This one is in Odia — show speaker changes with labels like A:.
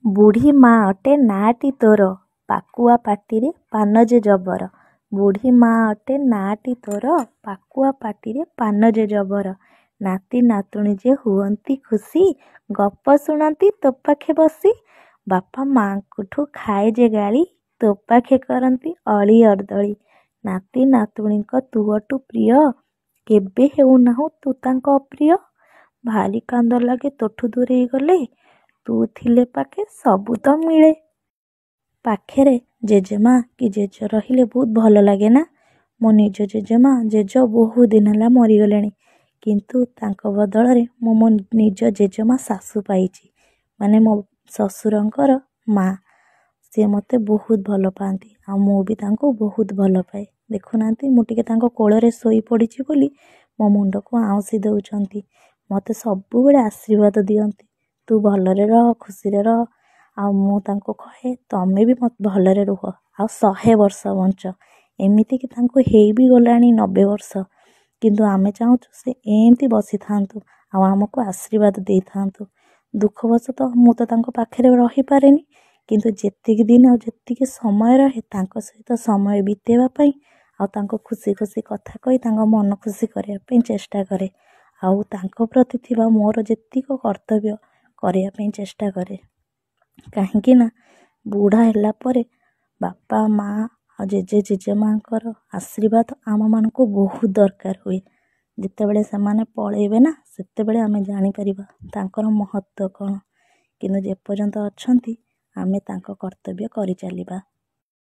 A: ବୁଢ଼ୀ ମା ଅଟେ ନାଆଟି ତୋର, ପାକୁଆ ପାଟିରେ ପାନ ଯେ ଜବର। ବୁଢ଼ୀ ମା ଅଟେ ନାଆଟି ତୋର, ପାକୁଆ ପାଟିରେ ପାନ ଯେ ଜବର। ନାତି ନାତୁଣୀ ଯେ ହୁଅନ୍ତି ଖୁସି, ଗପ ଶୁଣନ୍ତି ତୋ ପାଖେ ବସି। ବାପା ମାଆଙ୍କଠୁ ଖାଏ ଯେ ଗାଳି, ତୋ ପାଖେ କରନ୍ତି ଅଳି ଅର୍ଦ୍ଦଳି। ନାତି ନାତୁଣୀଙ୍କ ତୁ ଅଟୁ ପ୍ରିୟ, କେବେ ହେଉନାହୁଁ ତୁ ତାଙ୍କ ଅପ୍ରିୟ। ଭାରି କାନ୍ଦ ଲାଗେ ତୋଠୁ ଦୂରେଇ ଗଲେ, ତୁ ଥିଲେ ପାଖେ ସବୁ ତ ମିଳେ। ପାଖରେ ଜେଜେମା କି ଜେଜ ରହିଲେ ବହୁତ ଭଲ ଲାଗେ ନା? ମୋ ନିଜ ଜେଜେମା ଜେଜ ବହୁତ ଦିନ ହେଲା ମରିଗଲେଣି, କିନ୍ତୁ ତାଙ୍କ ବଦଳରେ ମୁଁ ମୋ ନିଜ ଜେଜେମା ଶାଶୁ ପାଇଛି, ମାନେ ମୋ ଶ୍ୱଶୁରଙ୍କର ମା। ସିଏ ମୋତେ ବହୁତ ଭଲ ପାଆନ୍ତି ଆଉ ମୁଁ ବି ତାଙ୍କୁ ବହୁତ ଭଲ ପାଏ। ଦେଖୁନାହାନ୍ତି, ମୁଁ ଟିକେ ତାଙ୍କ କୋଳରେ ଶୋଇପଡ଼ିଛି ବୋଲି ମୋ ମୁଣ୍ଡକୁ ଆଉଁସି ଦେଉଛନ୍ତି। ମୋତେ ସବୁବେଳେ ଆଶୀର୍ବାଦ ଦିଅନ୍ତି, ତୁ ଭଲରେ ରହ, ଖୁସିରେ ରହ। ଆଉ ମୁଁ ତାଙ୍କୁ କହେ, ତମେ ବି ଭଲରେ ରୁହ ଆଉ 100 ବର୍ଷ ବଞ୍ଚ। ଏମିତିକି ତାଙ୍କୁ ହେଇ ବି ଗଲାଣି 90 ବର୍ଷ, କିନ୍ତୁ ଆମେ ଚାହୁଁଛୁ ସେ ଏମିତି ବସିଥାନ୍ତୁ ଆଉ ଆମକୁ ଆଶୀର୍ବାଦ ଦେଇଥାନ୍ତୁ। ଦୁଃଖବଶତଃ ମୁଁ ତ ତାଙ୍କ ପାଖରେ ରହିପାରେନି, କିନ୍ତୁ ଯେତିକି ଦିନ ଆଉ ଯେତିକି ସମୟ ରହେ, ତାଙ୍କ ସହିତ ସମୟ ବିତେଇବା ପାଇଁ ଆଉ ତାଙ୍କୁ ଖୁସି ଖୁସି କଥା କହି ତାଙ୍କ ମନ ଖୁସି କରିବା ପାଇଁ ଚେଷ୍ଟା କରେ, ଆଉ ତାଙ୍କ ପ୍ରତି ଥିବା ମୋର ଯେତିକ କର୍ତ୍ତବ୍ୟ କରିବା ପାଇଁ ଚେଷ୍ଟା କରେ। କାହିଁକି ନା ବୁଢ଼ା ହେଲା ପରେ ବାପା ମା ଆଉ ଜେଜେ ଜେଜେମାଙ୍କର ଆଶୀର୍ବାଦ ଆମମାନଙ୍କୁ ବହୁତ ଦରକାର ହୁଏ। ଯେତେବେଳେ ସେମାନେ ପଳେଇବେ ନା, ସେତେବେଳେ ଆମେ ଜାଣିପାରିବା ତାଙ୍କର ମହତ୍ତ୍ୱ କ'ଣ। କିନ୍ତୁ ଯେପର୍ଯ୍ୟନ୍ତ ଅଛନ୍ତି, ଆମେ ତାଙ୍କ କର୍ତ୍ତବ୍ୟ କରିଚାଲିବା।